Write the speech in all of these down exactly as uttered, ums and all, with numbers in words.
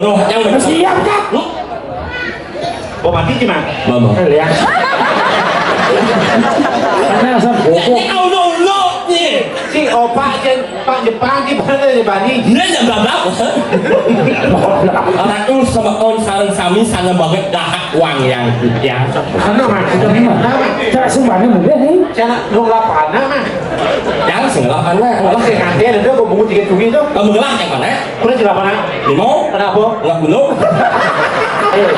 Roh yang bener. Siap, Kak. Mau mati, Cimang? Mama. Eh, lihat. Karena asal bokok. Ini aulo-ulo, nih. Si opak, Cen, Pak Jepang, di mana, di Bali? Ini yang babak. Orang tuh sama on sareng sami sana banget dahak uang yang, yang. Sana, Mas. Sana, Mas. Cara sumbangnya mudah, nih. Cara dong lapana, Mas. Yang sing lapana. Kalau sing nanti ada tuh, bungut tiga cumi tuh. Kamu ngelah yang mana? Kuda jelapana. Limo. Kenapa? Nggak gunung. Eh,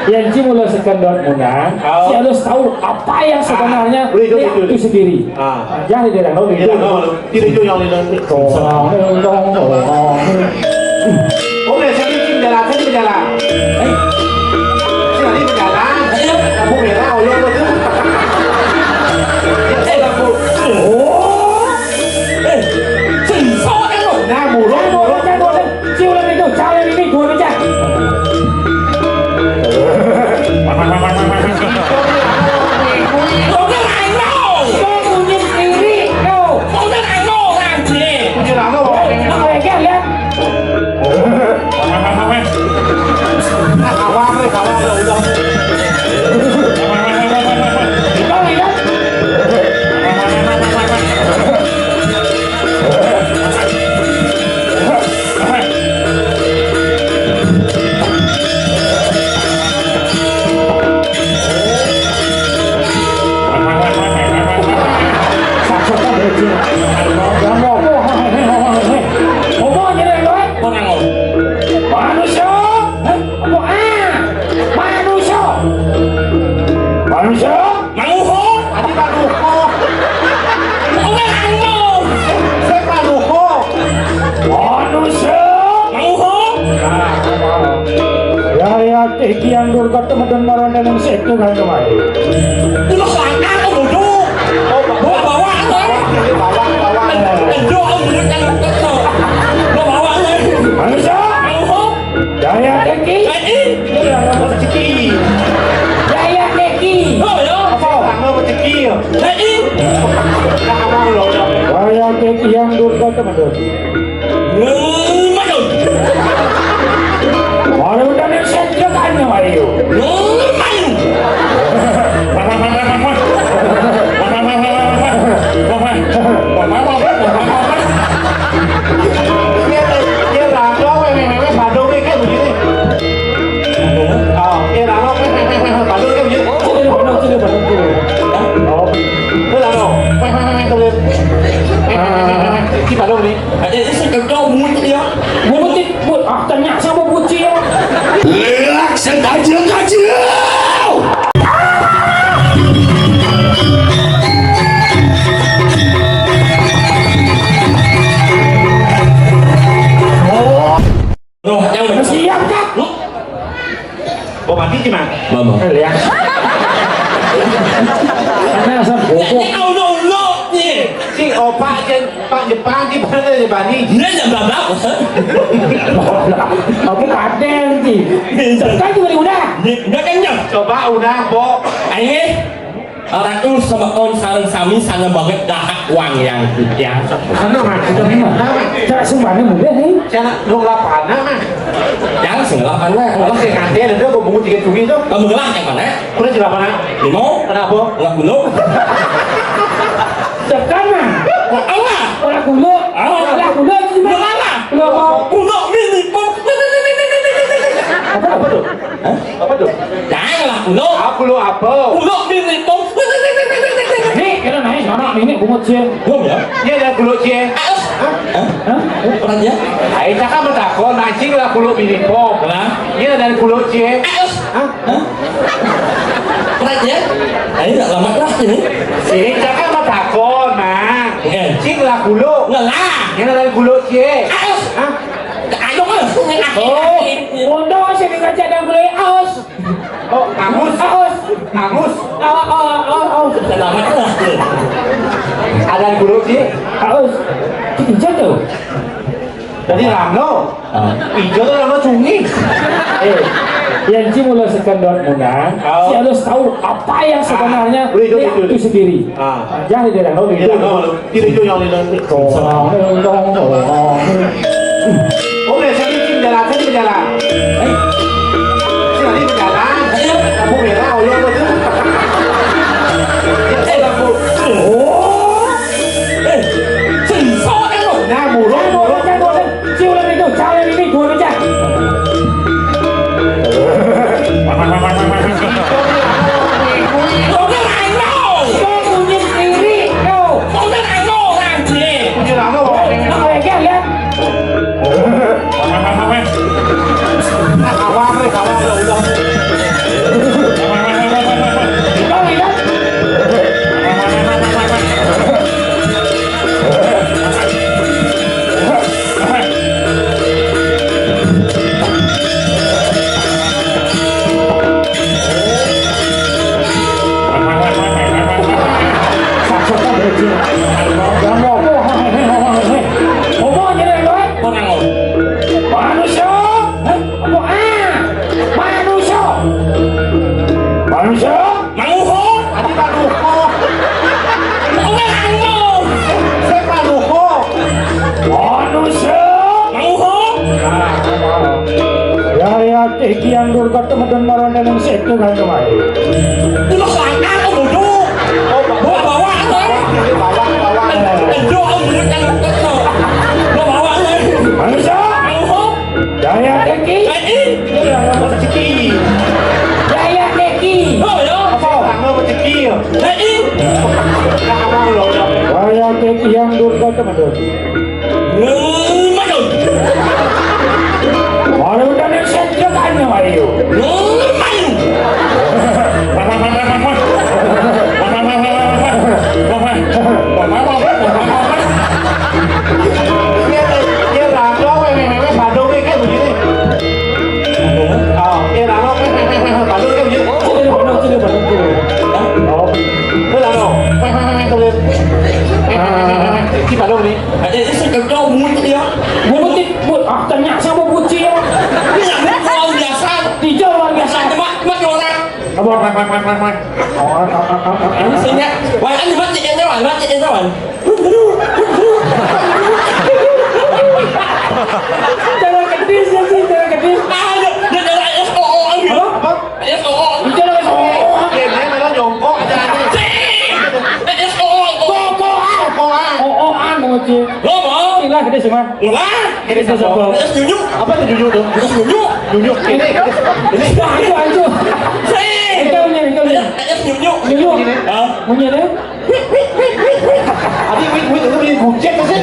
yang Ci mulai sekendor menang, oh. Si harus tahu apa yang sebenarnya. Ah, itu, itu, itu, itu sendiri. Ah. Jadi dia nggak gitu. Tidak, itu yang itu. Tolong, tolong, tolong. Oh, biasanya Ci berjalan, Ci berjalan. Eh. Ci tadi berjalan. Iya. Lampu merah, oh, iya, betul. Eh, lampu. Oh. Eh, sensor kan lo. Nah, burung, burung. Ciulan itu, calon ini, dua pecah. Lo kan I know. Kau punya sendiri, kau. Lo kan I know, nanti. Punya lama, Bang. Nah, kawan, nih, kawan, udah, udah. Kau lihat? Manusia. Hah? Apa? Ah. Manusia. Manusia. Manguho. Adi Manguho. Ora Manguho. Saya Manguho. Manusia. Manguho. Ya, ya, tiki yang durga teman-teman marane nang situ kan kemarin. Itu mah langkah kok bodoh. Oh, bawa, bawa, bawa. Bawa, bawa. Endok, endok, yang ketok. Bawa, bawa. Manusia. Manguho. Daya Deki. Daya Deki. Daya Deki. Oh, ya. Apa? Apa rezeki ya? Deki. Daya Deki yang durga teman-teman. Ngumadu. Mari udah nih, saya juga tanya, Mario. Ngumadu. Iya, iya, rano, weh, weh, weh, weh, Badung, weh, kayak begini. Oh, iya, rano, weh, weh, weh, weh, Badung, kayak begini. Oh, iya, Badung, iya, Badung, iya. Oh. Itu rano. Weh, weh, weh, weh, tuh, weh. Weh, weh, weh, weh, weh. Ini Badung, nih. Ada, ini sekedar mulut dia. Mulut, mulut. Ah, tanya sama bocil. Lelak sengaja kacau. Roh yang bener. Siap, Kak. Mau mati, Cimang? Mama. Eh, lihat. Karena asal bokok. Ini aulo-ulo, nih. Si opak, Cen. Pak Jepang di mana, di Bali? Ini yang babak. Aku paten, Ci. Sekarang juga diundang. Ini, ini kan, ya. Coba undang, Bo. Ayo. Orang tuh sama on sareng sami sana banget dahak uang yang, yang. Sana, Mas. Kita mana? Cara sumbangnya mudah, nih. Cara dong lapana, Mas. Yang sing lapana. Kalau sing nanti ada tuh, bungut tiga cumi tuh. Kamu ngelah yang mana? Kuda jelapana. Limo. Kenapa? Nggak gunung. Tekan, Mas. Alah. Ora guluk. Alah. Ora guluk, Ci, Mas. Alah. Lho, apa? Guluk mini pom. Apa, apa tuh? Hah? Apa tuh? Jangan lah, guluk. Ah, guluk apa? Guluk mini pom. Nih, kira naik, sono, ini bungut, Cil. Guluk ya? Iya, ada guluk, Cil. Hah? Hah? Hah? Pernah ya? Ayo, cakap bertakon, mancing lah guluk mini pom. Pernah? Iya, ada guluk, Cil. Hah? Hah? Pernah ya? Ayo, nggak lama lah ini. Sini, cakap sama takon, Mang. Iya. Cing lah guluk. Ngelah. Ini lah guluk, Cing. Ayo. Hah? Ayo, Mang. Oh, untung sini ngajak dan guluk, aus. Oh, angus. Aus. Angus. Aus, aus, aus, aus. Nggak lama lah. Ada guluk, Cing. Aus. Cing, jatuh. Jadi Rano, ah. Ijo tuh Rano cungi. Eh, yang Ci mulai sekendor menang, oh. Ci harus tahu apa yang sebenarnya. Ah, itu, itu, itu, itu sendiri. Ah. Jangan dia Rano, iya, itu. Rano, itu, itu yang itu. Tolong, tolong, tolong. Oh, biasanya Ci jalan Tadi ke jalan. Eh? Tadi ke jalan. Lampu merah, oh, iya, betul. Ya, eh, lampu. Oh. Eh, sensor kan lo? Nah, burung, burung, burung. Si ular itu, cari ini, dua pecah. Lo kan ano? Kau punya sendiri, kau. Lo kan ano, orang sih? Punya lama, Bang. Nah, lagi, lihat. Apa jeneng kowe? Manusia? Hah? Apa? Ah! Manusia? Manusia? Manguho? Tadi Pak Duko. Ora anu. Saya Pak Duko. Manusia? Manguho? Ya, ya, iki yang durga temen marane ning situ kan kemarin. Itu mah langkah kok bodoh. Oh, bawa, bawa, kan? Bawa, bawa. Aduh, aduh, jangan kesel. Bawa, bawa, kan? Manusia? Manguho? Daya Teki. Teki. Daya Teki. Oh, ya. Apa? Tangan rezeki ya. Teki. Tangan lo. Daya Teki yang durga teman. Ngumanu. Baru udah nih saya kan Mario. Ngumanu. Iya, iya, Rano, weh, weh, weh, Padung, weh, weh, weh, Padung, weh, weh. Oh. Weh, Rano. Weh, weh, weh, weh, tulis. Weh, weh, weh, weh, weh, weh. Si Padung nih. Ada itu sekedar mulut ya. Mulut, mulut, ah, ternyata sama buci ya. Ini yang luar biasa. Tidak luar biasa. Cuma, cuma orang. Apa? Weh, weh, weh, weh, weh. Oh, oh, oh, oh, oh. Ini sehingga, wah, kan dibaca, kan, wah, baca, kan, wah. Cara kedis ya sih, cara kedis. Ada, ada, ada S O O gitu. Apa? Apa? S O O. Itu ada S O O. Oke, dia malah nyongkok aja aneh. Sih. S O O. Kokoan. Kokoan. Kokoan, Bang Oji. Lo mau? Ilah, kedis semua. Ilah. Kedis semua. Terus nyunyuk. Apa tuh nyunyuk tuh? Terus nyunyuk. Nyunyuk. Ini, ini. Ancu, ancu. Sih. Itu punya, itu punya. Terus nyunyuk. Nyunyuk. Ini. Hah? Punya deh. Adi, wik, wik, lu beli Gojek sih?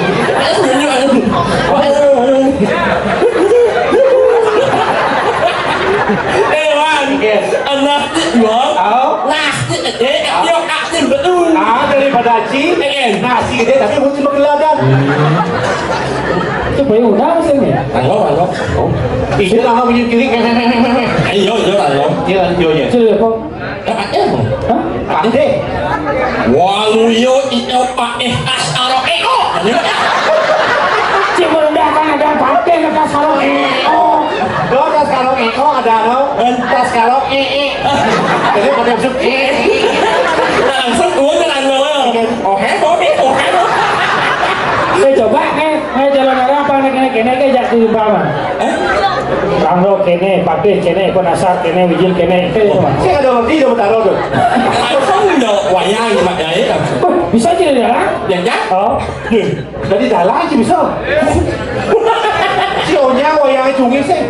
Eh, Wan. Yes. Anak, Wan. Oh. Nah, eh, eh, yo, ah, eh, betul. Ah, daripada Aci, eh, eh, nasi gede tapi buat cuma geladan. Itu bayi udah sih nih. Halo, halo. Oh. Iya, lama punya kiri. Ayo, iya, halo. Iya, iya, iya. Sudah, Pak. Hah? Pakdeh. Waluyo ito pakdeh tas karo eko. Cik merendahkan ada pakdeh ke tas karo eko. Do tas karo eko ada no. Tas karo ee. Jadi pada masuk ee. Langsung turun kan, oke, oke, oke. Eh, coba, eh, eh, jalan arah apa, nek, nek, nek, nek, jak di umpama. Eh? Tanglo kene, pakdeh kene, penasar kene, wijil kene, itu ya, Mas. Sing ada waktu itu betaro tuh. Aku kan udah wayang, Mak, ya, ya. Wah, bisa aja ya? Ya, ya. Oh. Duh, jadi dalang sih bisa. Si Onya wayang cungil sih.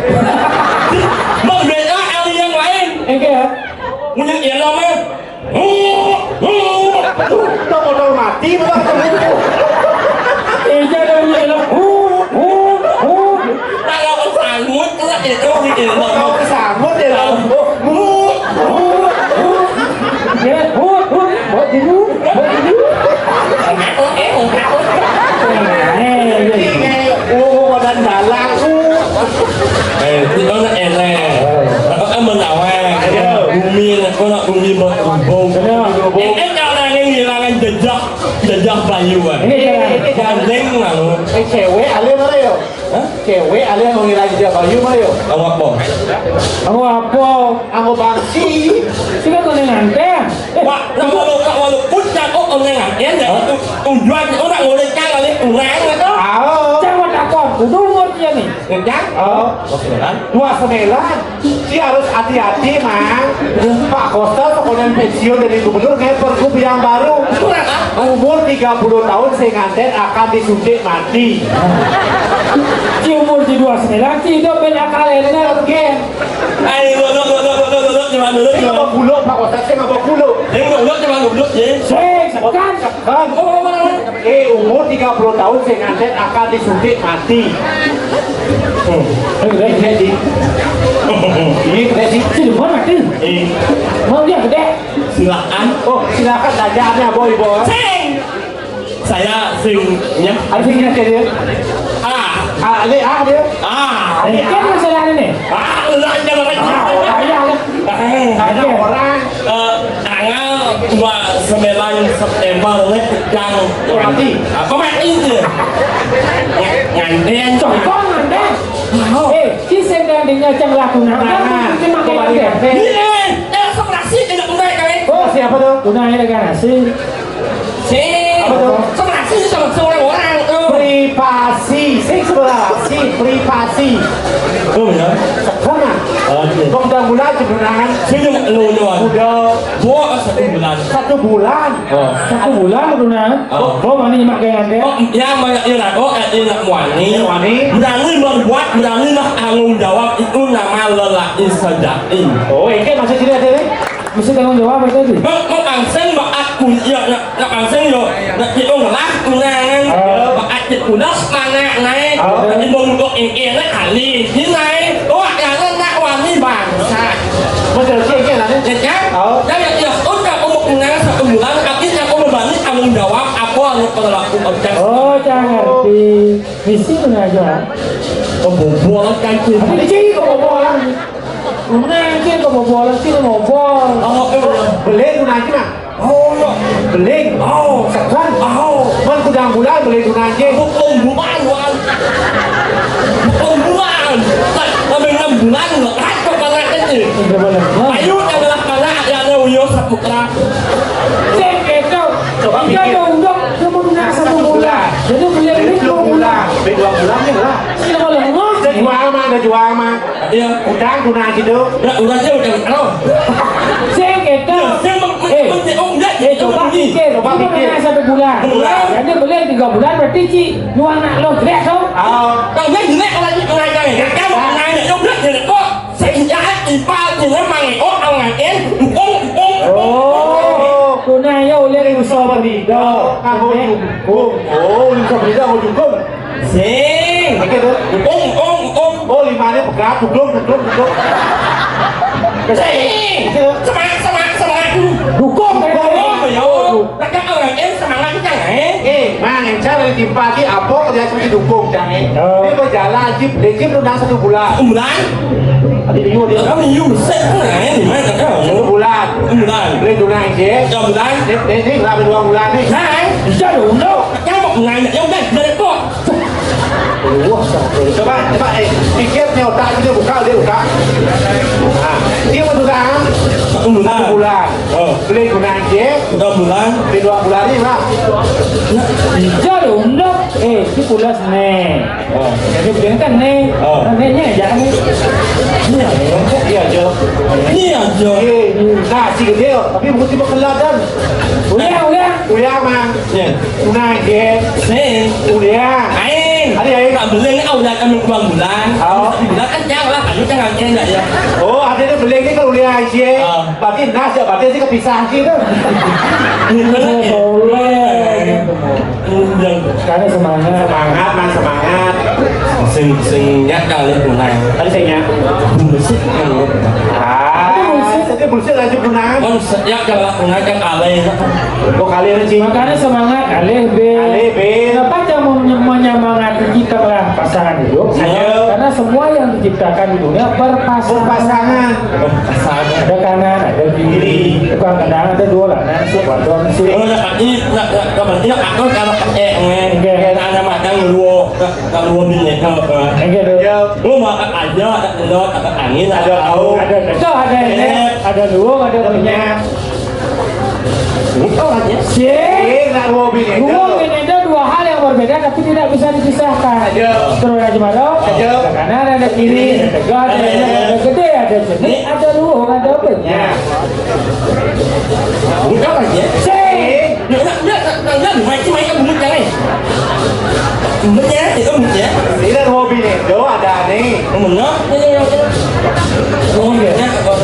Bang, beda kali yang lain. Enggak ya? Punya ya, Mak. Tuh, tuh motor mati, Bang. Iya, ada bunyi enak. Hu, hu, hu. Kalau kesanggut, kena itu di ilmu. Kalau kesanggut, ya, Bang. Hu, hu, hu. Ya, hu, hu. Buat dulu, buat dulu. Enak, oke, enak, oke. Eh, iya. Ini kayak, oh, badan dalang, uh. Eh, itu kan enak. Kan menawar. Iya. Bumi, nak, kau nak bumi berhubung. Iya. Ini kan orang yang kehilangan jejak, jejak bayu, kan. Ini jalan. Gandeng, lalu. Eh, cewek, alih mana, yo? Hah? Cewek, alih mau ngilang jejak bayu, mana, yo? Kamu apa? Kamu apa? Kamu bangsi. Sila kau ni nanti. Wah, nak walau, nak walau puncak, oh, kau ni nanti, ya. Hah? Tujuan, oh, nak ngoleh kan, alih kurang, gitu. Ah. Jangan takut, kudu umur dia ni. Kencang? Oh. Dua sembilan. Dua sembilan. Ci harus hati-hati, Mang. Pak Koster sekolah pensiun dari gubernur, nggak pergub yang baru. Umur tiga puluh tahun, saya nganten akan disuntik mati. Ci umur di dua sembilan, ci hidup banyak kali. Oke. Ayo, lo, lo, lo, lo, lo, lo, lo, gimana, lo, gimana? Saya nggak bawa gula, Pak Koster, saya nggak bawa gula. Saya nggak, lo, gimana, lo, ya? Saya sekan. Kan? Oh, oh, oh, oh. Eh, umur tiga puluh tahun saya nganten akan disuntik mati. Hmm. Ini gede sih. Ini gede sih. Sini, mana, Tin? Eh. Mau dia gede? Silakan. Oh, silakan tajamnya, boy, boy. Sing. Saya singnya. Ada singnya dia. Ah. Ah, ini ah dia. Ah. Eh, kan masalah ini. Ah, lu aja lah. Ah, oh, iya, iya. Eh, ada orang. Eh, tanggal dua sembilan September, leh, yang mati. Apa mati itu? Nganten. Coba nganten. Oh. Eh, si sendang dinya cang laku nang. Nah, nah. Ini makai coba nganten. Iya, eh, langsung nasi tidak tunai kali. Oh, siapa tuh? Tunai dengan nasi. Si. Apa tuh? Sebelah sini sama seorang orang tuh. Privasi. Sing sebelah si privasi. Oh, ya. Sama. Oh, iya. Kok udah mulai sebenarnya? Sini lu, lu. Udah. Dua satu bulan. Satu bulan. Oh. Satu bulan udah. Oh. Oh, mana nyimak kayak ada? Oh, yang banyak ilat. Oh, eh, ilat wani. Wani. Berani berbuat, berani lah tanggung jawab, itu nama lelaki sejati. Oh, ini maksud sini ada nih? Mesti tanggung jawab apa tadi? Mak, mak pangsén, mak aku, iya, nak, nak pangsén yo, nak kita ngelah, tunangan, oh, mak acit udah semangat naik, oh, nak ibu untuk ini, nak kali, ini naik, oh, jangan nak wani bangsa. Betul sih, kan? Ya kan? Oh. Dan ya, ya, udah umur tunangan satu bulan, tapi yang umur balik tanggung jawab, apa yang perlu aku kerjakan? Oh, jangan ngerti. Misi mana aja? Kebobolan kan, Cik. Apa, Cik? Kebobolan. Mana, Cik, kebobolan, Cik, kebobolan. Oh, eh, beling guna aja, Mak. Oh, iya. Beling. Oh. Sekan. Oh. Man kudang bulan, beling guna aja. Hukum bulan, Wan. Hukum bulan. Kan, sampai enam bulan, Wan. Kan, kok banget, Cik? Enggak boleh. Ayo, adalah mana, ada, ada Uyo Saputra. Cek, itu. Coba pikir. Dia mau undang, dia mau undang satu bulan. Jadi beli ini dua bulan. Beli dua bulan nih lah. Sini kalau ngomong. Ada jual mah, ada jual mah. Iya. Udang guna gitu. Ya, udah aja, udah. Halo. Sing gitu. Ya, saya mau, eh, mau, mau, eh, coba pikir. Coba pikir. Satu bulan. Bulan. Jadi beli tiga bulan, berarti ci dua anak lo jelek tuh. Oh. Kalau dia jelek, kalau dia jelek, jelek. Kamu nanya, ya udah, jelek kok. Sehingga ipal dina mangeko awangaken empung, empung, empung. Oh, tunai ya oleh Uso Berido. Kanggo jukung. Oh, Uso Berido kanggo jukung. Sing. Oke, tuh. Empung, empung, empung. Oh, limane pegat, duduk, duduk, duduk. Sing. Semangat, semangat, semangat. Dukung, dukung. Oh, ya. Tekan orang em semangat kan, eh? Eh, Mang, encar dari timpal ki apa kerja seperti dukung, Cang, eh? Oh. Ini berjalan, Jip, Jip lu nang satu bulan. Satu bulan? Tadi minggu dia. Kamu minggu, set, nah, ini mana kau? Satu bulan. Satu bulan. Beli tunai, Jip. Satu bulan. Ini, ini, ini, nggak ada dua bulan nih. Nah, bisa dong, no. Kamu nanya, ya udah, dari kok. Wah, coba, coba, eh, pikir nih otak dia buka, dia buka. Nah, dia mau tukang. Satu bulan. Satu bulan. Oh. Beli guna aja. Tiga bulan. Beli dua bulan nih, Pak. Iya dong, dok. Eh, si pulas nih. Oh. Jadi begini kan nih. Oh. Nah, nih, nih, jangan nih. Iya, iya, iya, Jo. Iya, Jo. Iya. Nah, si gede, tapi mesti berkeladan. Udah, udah. Udah, Mang. Ya. Nah, Gen. Nih. Ulian. Aing. Ada aing. Tak beli, ah, udah kami bulan-bulan. Oh. Bulan kan jangan lah, kami kan nggak kena ya. Oh, ada yang beli ini kalau ulian aja. Oh. Berarti nas ya, berarti sih kepisah gitu. Ini bener ya? Iya. Sekarang semangat. Semangat, Mang, semangat. Sing, sing nyak kali mulai. Tadi saya nyak. Bullshit kan. Ah, itu bullshit lanjut tunangan. Kon sejak kalau tunangan kan alay. Kok kali ini, Cing? Makanya semangat, alih, Bin. Alih, Bin. Kenapa kamu menye-, menyemangati kita lah pasangan hidup? Iya. Karena semua yang diciptakan di dunia berpasangan. Berpasangan. Berpasangan. Ada kanan, ada kiri. Kiri. Bukan kanan, ada dua lah. Nah, si Wadon, si. Oh, ya, ini, nak, nak, kapan dia akan kalau, eh, eh, oke, ada makan dua, kalau dua bini, eh, eh. Oke, dua. Ya. Lu makan aja, ada telur, ada angin, ada lauk. Ada, ada, ada, eh, ada luwung, ada minyak. Itu aja. Sih. Eh, nak dua bini. Luwung ini, Dok. Dua hal yang berbeda tapi tidak bisa dipisahkan. Ayo. Terus aja baru. Ayo. Ada kanan, ada kiri, ada tegak, ada elok, ada gede, ada jenik, ada luhung, ada penyah. Bukan aja. Sing. Nak, nak, nak, nak, nak, main, main, main, main, main. Menyah, itu menyah. Ini ada hobi nih. Tuh, ada nih. Menyah, ini, ini, ini. Oh, menyah, apa?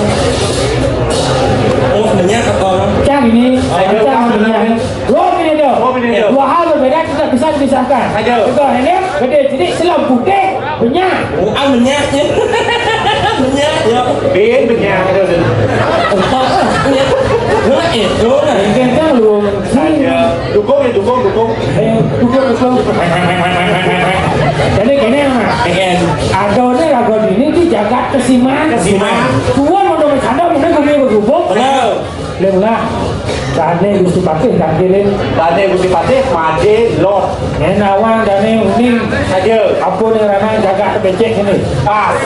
Oh, menyah, apa? Cang ini, Ayo, cang Bang. Menyah. Dua menit dong. Dua menit dong. Dua hal berbeda tidak bisa dipisahkan. Ayo. Contoh ini, gede jadi selam putih, penyah. Oh, ah, menyah, ya. Menyah, ya. Bin, penyah. Ayo, ayo. Entah, ah, ya. Nah, itu, nah. Ini kan lu. Ayo. Dukung ya, dukung, dukung. Eh, dukung, dukung. Jadi gini, Mas. Iya. Ada nih lagu ini di jagat kesiman. Kesiman. Tuan mau dong sana, mana gue berhubung. Benar. Lem lah. Dane Gusti Patih kangge, Lem. Dane Gusti Patih made lot. Yen awang dane uning. Aja. Apa ning rana jagat becek ngene. Ah.